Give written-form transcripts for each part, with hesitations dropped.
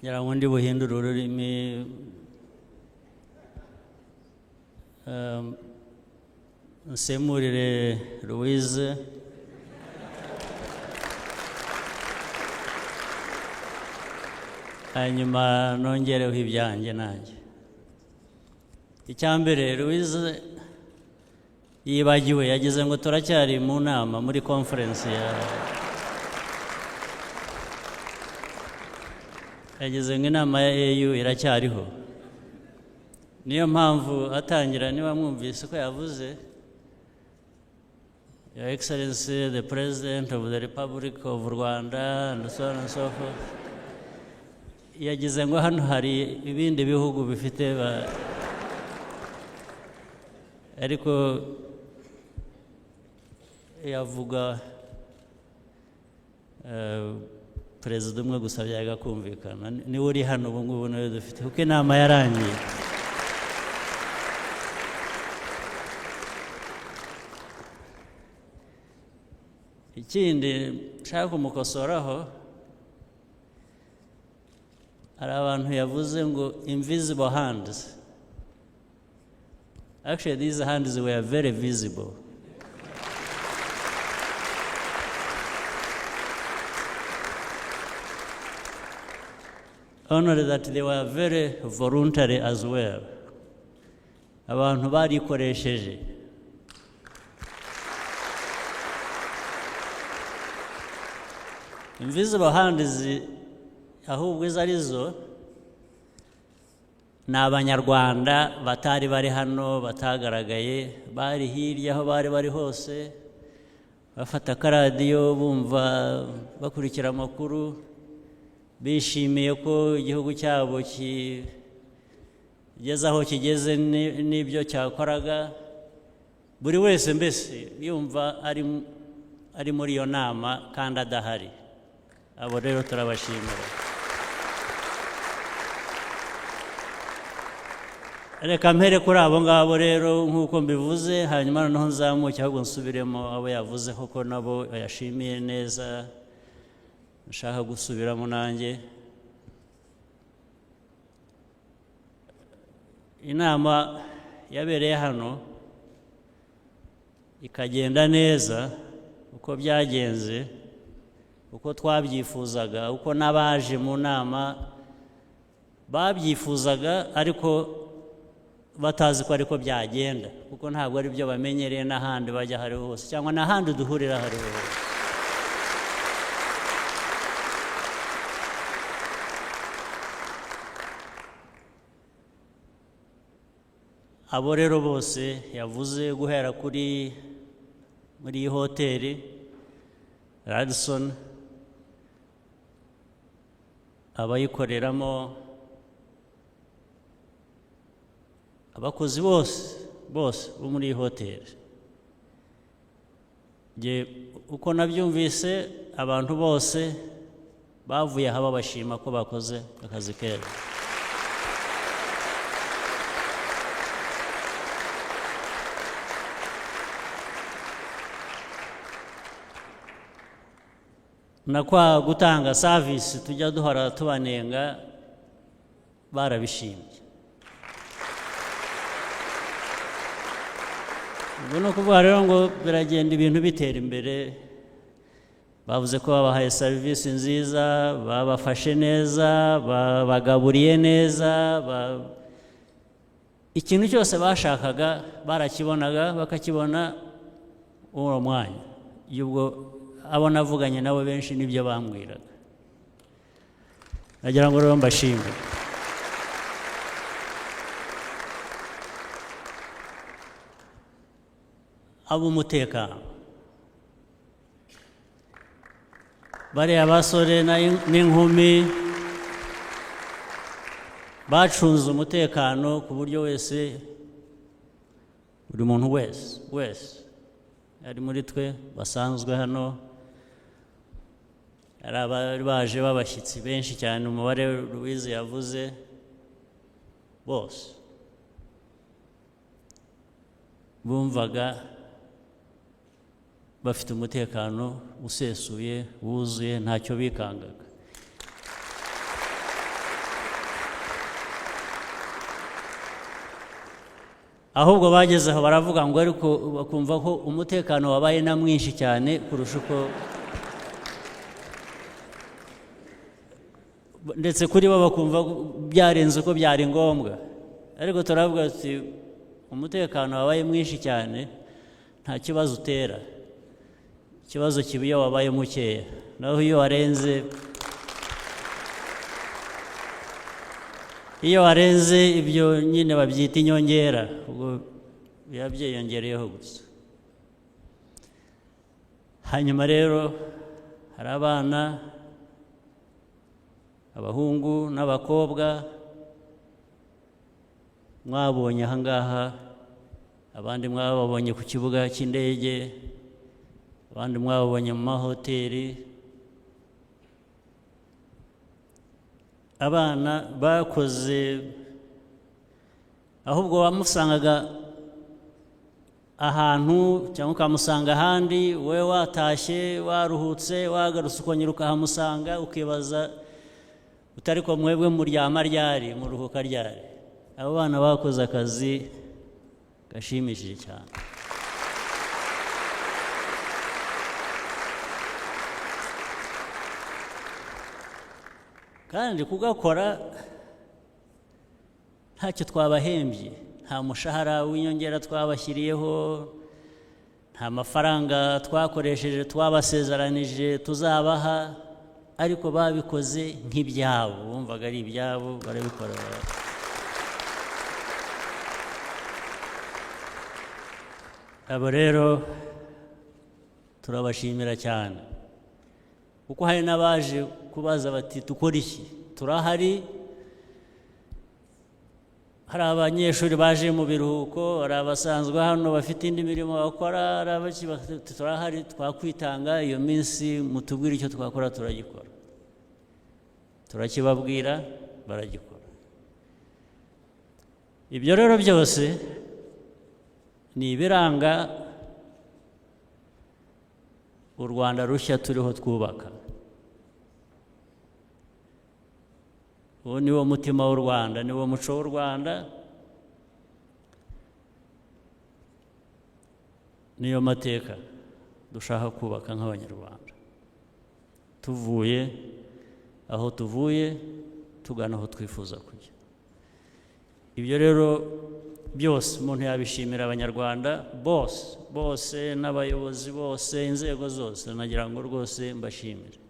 Ngira ngo ndi buhindure ururimi, nsemurire Louise. Hanyuma nongereho ibyanjye nanjye. Icya mbere, Louise yibagiwe, yagize ngo turacyari mu nama muri conference ya, yagize ngo inama ya AU iracyariho. Niyo mpamvu atangira, niba mwumvise ko yavuze "Your Excellency the President of the Republic of Rwanda" and so on and so forth, yagize ngo hano hari ibindi bihugu bifite ba, ariko yavuga perezida umwe gusa byajyaga kumvikana, niwe uri hano ubu ngubu, niwe dufite, kuko inama yarangiye. Ikindi nshaka kumukosoraho, hari abantu yavuze ngo "invisible hands". Actually, these hands were very visible. Only that they were very voluntary as well. Abantu barikoresheje. Invisible hands ahubwo izo arizo ni Abanyarwanda batari bari hano, batagaragaye, bari hirya aho bari bari hose, bafata akaradiyo, bumva, bakurikira amakuru, bishimiye ko igihugu cyabo kigeze aho kigeze n'ibyo cyakoraga. Buri wese mbese yumva ari muri iyo nama kandi adahari. Abo rero turabashimira. Reka mpere kuri abo ngabo rero nk'uko mbivuze, hanyuma noneho nzamuke, ahubwo nsubiremo abo yavuze, koko nabo yashimiye neza, nshaka gusubiramo nanjye. Inama yabereye hano ikagenda neza uko byagenze, uko twabyifuzaga, uko n'abaje mu nama babyifuzaga, ariko batazi ko ariko byagenda, kuko ntabwo ari byo bamenyereye n'ahandi bajya aho ariho hose cyangwa n'ahandi duhurira aho ariho hose. Abo rero bose yavuze, guhera kuri muri iyi hoteli Radisson, abayikoreramo, abakozi bose bose bo muri iyi hoteli, njye uko nabyumvise, abantu bose bavuye aha babashima ko bakoze akazi keza. Na kwa gutanga service tujya duhora tubanenga, barabishimye. Ubwo ni ukuvuga rero ngo biragenda, ibintu bitera imbere. Bavuze ko babahaye serivisi nziza, babafashe neza, babagaburiye neza, ikintu cyose bashakaga barakibonaga, bakakibona uwo mwanya. Ubwo abo navuganye nabo benshi nibyo bambwiraga. Nagira ngo rero mbashimire. Ab'umutekano, bariya basore n'inkumi bacunze umutekano ku buryo wese, buri muntu wese wese ari muri twe basanzwe hano, hari abari baje b'abashyitsi benshi cyane, umubare Louise yavuze, bose bumvaga bafite umutekano usesuye, wuzuye, ntacyo bikangaga. Ahubwo bageze aho baravuga ngo ariko bakumva ko umutekano wabaye na mwinshi cyane kurusha uko, ndetse kuri bo bakumva byarenze uko byari ngombwa. Ariko turavuga tuti umutekano wabaye mwinshi cyane nta kibazo utera, ikibazo kiba iyo wabaye mukeya. Naho iyo warenze, iyo warenze ibyo nyine babyita inyongera, ubwo biba byiyongereyeho gusa. Hanyuma rero hari abana, abahungu n'abakobwa mwabonye aha ngaha, abandi mwababonye ku kibuga cy'indege, abandi mwababonye mu mahoteli. Abana bakoze, ahubwo wamusangaga ahantu cyangwa ukamusanga ahandi, wowe watashye waruhutse wagarutse ukongera ukahamusanga, ukibaza utari ko mwebwe muryama ryari, muruhuka ryari. Abo bana bakoze akazi gashimishije cyane. Kandi kugakora ntacyo twabahembye, nta mushahara w'inyongera twabashyiriyeho, nta mafaranga twakoresheje twabasezeranije tuzabaha, ariko babikoze nk'ibyabo, bumvaga ari ibyabo barabikora. Abo rero turabashimira cyane, kuko hari n'abaje kubaza bati dukora iki, turahari. Hari abanyeshuri baje mu biruhuko, hari abasanzwe hano bafite indi mirimo bakora, hari abaki bati turahari, twakwitanga iyo minsi mutubwire icyo twakora turagikora. Turakibabwira baragikora. Ibyo rero byose ni ibiranga u Rwanda rushya turiho twubaka. Uwo ni wo mutima w'u Rwanda, ni wo muco w'u Rwanda, niyo mateka dushaka kubaka nk'Abanyarwanda, tuvuye aho tuvuye tugana aho twifuza kujya. Ibyo rero byose umuntu yabishimira Abanyarwanda bose, bose n'abayobozi bose, inzego zose, nagira ngo rwose mbashimire.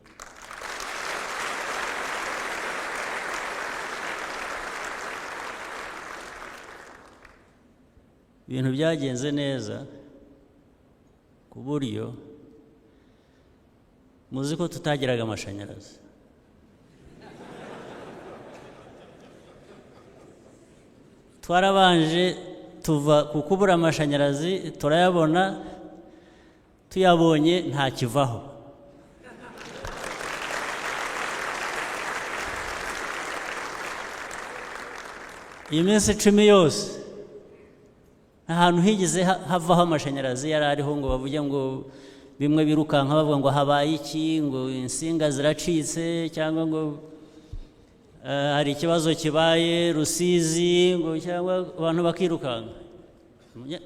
Ibintu byagenze neza ku buryo muzi ko tutagiraga amashanyarazi. Twarabanje tuva ku kubura amashanyarazi turayabona, tuyabonye ntakivaho. Iyi minsi 10 yose nta hantu higeze havaho amashanyarazi yari ariho ngo bavuge ngo bimwe birukanka bavuga ngo habaye iki, ngo insinga ziracitse, cyangwa ngo hari ikibazo kibaye Rusizi, ngo cyangwa abantu bakirukanka.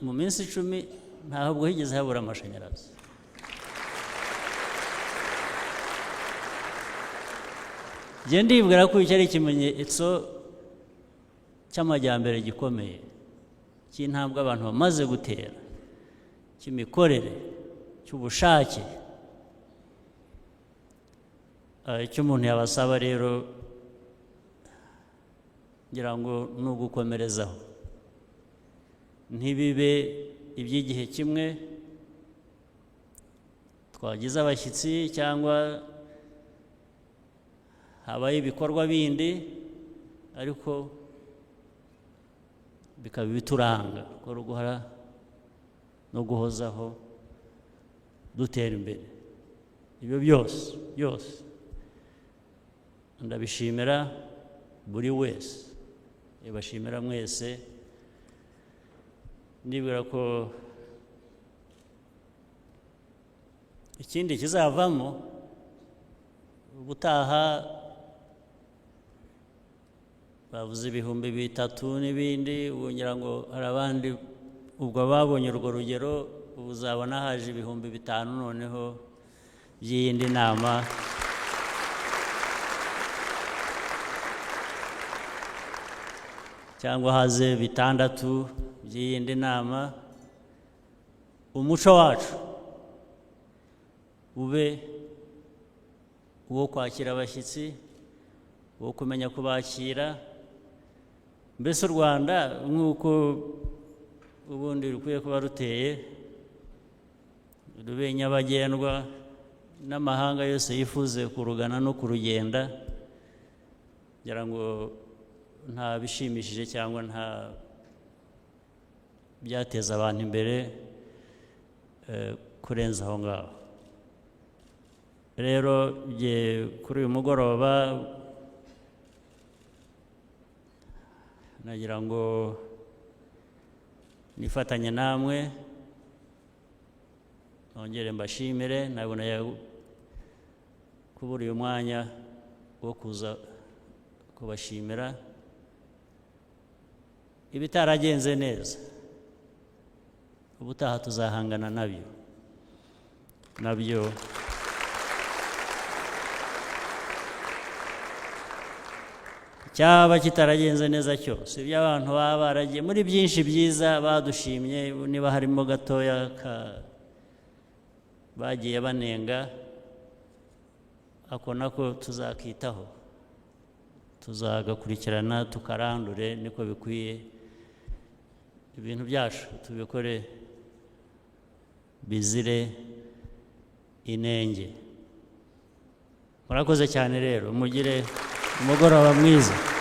Mu minsi 10 ntabwo higeze habura amashanyarazi. Njye ndibwira ko iki ari ikimenyetso cy'amajyambere gikomeye, cy'intambwe abantu bamaze gutera, cy'imikorere, cy'ubushake. Icyo umuntu yabasaba rero ngira ngo ni ugukomerezaho, ntibibe iby'igihe kimwe twagize abashyitsi cyangwa habaye ibikorwa bindi, ariko bikaba ibituranga ko guhora no guhozaho dutera imbere. Ibyo byose byose ndabishimira buri wese, ibashimira mwese. Nibwira ko ikindi kizavamo ubutaha Bavuze 3000 n'ibindi. Ubu ngira ngo hari abandi ubwo babonye urwo rugero. Ubu uzabona haje 5000 noneho by'iyindi nama. Cyangwa haze 6000 by'iyindi nama. Umuco wacu ube uwo kwakira abashyitsi, uwo kumenya kubakira. Mbese u Rwanda nk'uko ubundi rukwiye kuba ruteye, rube nyabagendwa n'amahanga yose yifuze kurugana no kurugenda. Ngira ngo nta bishimishije cyangwa nta byateza abantu imbere kurenza aho ngaho. Rero kuri uyu mugoroba nagira ngo nifatanye namwe, nongere mbashimire. Ntabwo kubura uyu mwanya wo kuza kubashimira. Ibitaragenze neza, ubutaha tuzahangana nabyo. Cyaba kitaragenze neza cyose, ibyo abantu baba baragiye muri byinshi byiza badushimye, niba harimo gatoya bagiye banenga, ako nako tuzakitaho, tuzagakurikirana, tukarandure niko bikwiye. Ibintu byacu tubikore bizire inenge. Murakoze cyane rero, mugire umugoroba mwiza.